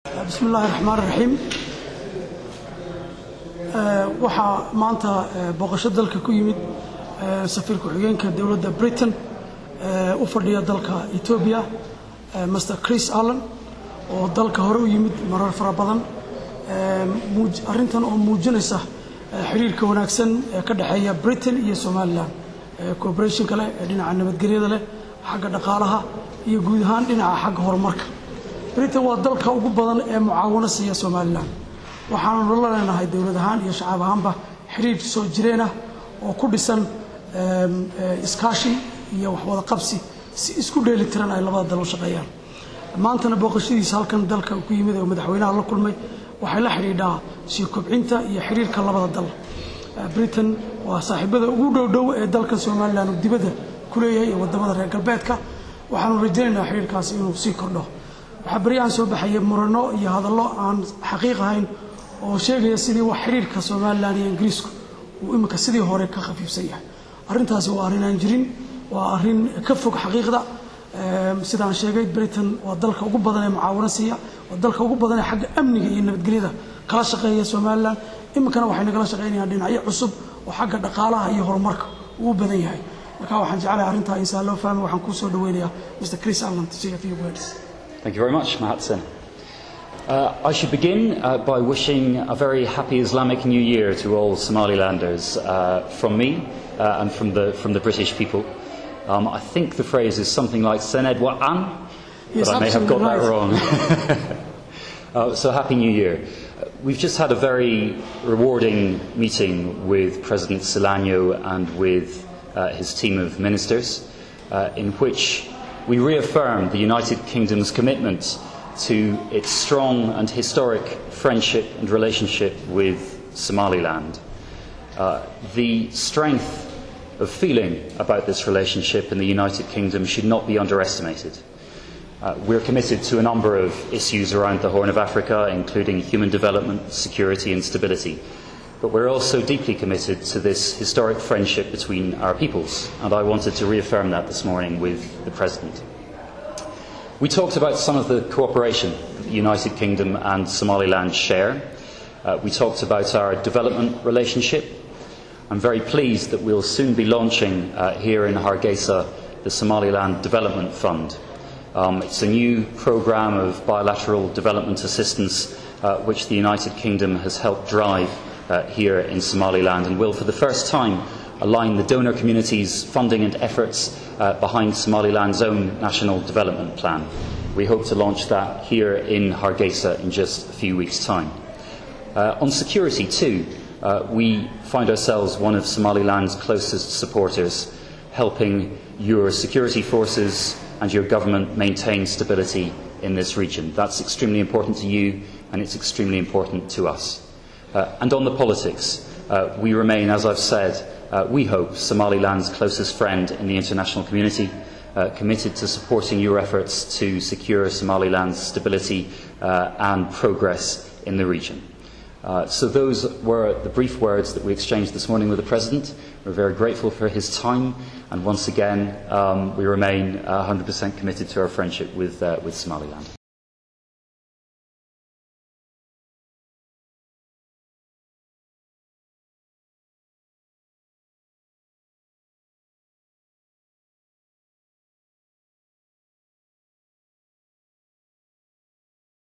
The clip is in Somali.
Bismi illaahi raxmaan raxiim. Waxaa maanta booqasho dalka ku yimid safiir ku-xigeenka dowladda Britain u fadhiya dalka Etoobiya, Mister Chris Allen, oo dalka hore u yimid marar fara badan. Arrintan oo muujinaysa xiriirka wanaagsan ee ka dhexeeya Britain iyo Somaliland, cooperation-ka leh ee dhinaca nabadgelyada leh, xagga dhaqaalaha iyo guud ahaan dhinaca xagga horumarka. Britain waa dalka ugu badan ee mucaawano siiya Somaliland. Waxaanu la leenahay dowlad ahaan iyo shacab ahaanba xiriir soo jireen ah oo ku dhisan iskaashi iyo waxwada qabsi si isku dheeli tiran ay labada dal u shaqeeyaan. Maantana booqashadiisa halkan dalka ku yimid oo madaxweynaha la kulmay waxay la xidhiidhaa sii kobcinta iyo xiriirka labada dal. Britain waa saaxiibada ugu dhow dhow ee dalka Somaliland uu dibadda ku leeyahay iyo wadamada reer galbeedka. Waxaanu rajaynaynaa xiriirkaasi inuu sii kordho. Waxaa beryahan soo baxayay murano iyo hadallo aan xaqiiq ahayn oo sheegaya sidii wax xiriirka Somaliland iyo Ingiriisku uu iminka sidii hore ka khafiifsan yahay. Arrintaasi waa arrin aan jirin, waa arrin ka fog xaqiiqda. Sidaan sheegay, Britain waa dalka ugu badan ee mucaawano siiya, waa dalka ugu badan ee xagga amniga iyo nabadgelyada kala shaqeeya Somaliland. Iminkana waxay nagala shaqeynayaan dhinacyo cusub oo xagga dhaqaalaha iyo horumarka uu u badan yahay. Marka waxaan jeclahay arrintaa insaan loo fahmay. Waxaan kuu soo dhaweynayaa Mr Chris Allen to say a few words. Thank you very much, Mahadsan. I should begin by wishing a very happy Islamic New Year to all Somalilanders from me and from the British people. I think the phrase is something like Sanad Wa'an, but I may have got absolutely that wrong. So, Happy New Year. We've just had a very rewarding meeting with President Silanyo and with his team of ministers, in which we reaffirmed the United Kingdom's commitment to its strong and historic friendship and relationship with Somaliland. The strength of feeling about this relationship in the United Kingdom should not be underestimated. We're committed to a number of issues around the Horn of Africa, including human development, security, and stability. But we're also deeply committed to this historic friendship between our peoples, and I wanted to reaffirm that this morning with the President. We talked about some of the cooperation that the United Kingdom and Somaliland share. We talked about our development relationship. I'm very pleased that we'll soon be launching here in Hargeisa the Somaliland Development Fund. It's a new programme of bilateral development assistance which the United Kingdom has helped drive here in Somaliland and will for the first time align the donor community's funding and efforts behind Somaliland's own national development plan. We hope to launch that here in Hargeisa in just a few weeks' time. On security, too, we find ourselves one of Somaliland's closest supporters, helping your security forces and your government maintain stability in this region. That's extremely important to you and it's extremely important to us. And on the politics, we remain, as I've said, we hope, Somaliland's closest friend in the international community, committed to supporting your efforts to secure Somaliland's stability and progress in the region. So those were the brief words that we exchanged this morning with the President. We're very grateful for his time, and once again, we remain 100% committed to our friendship with Somaliland.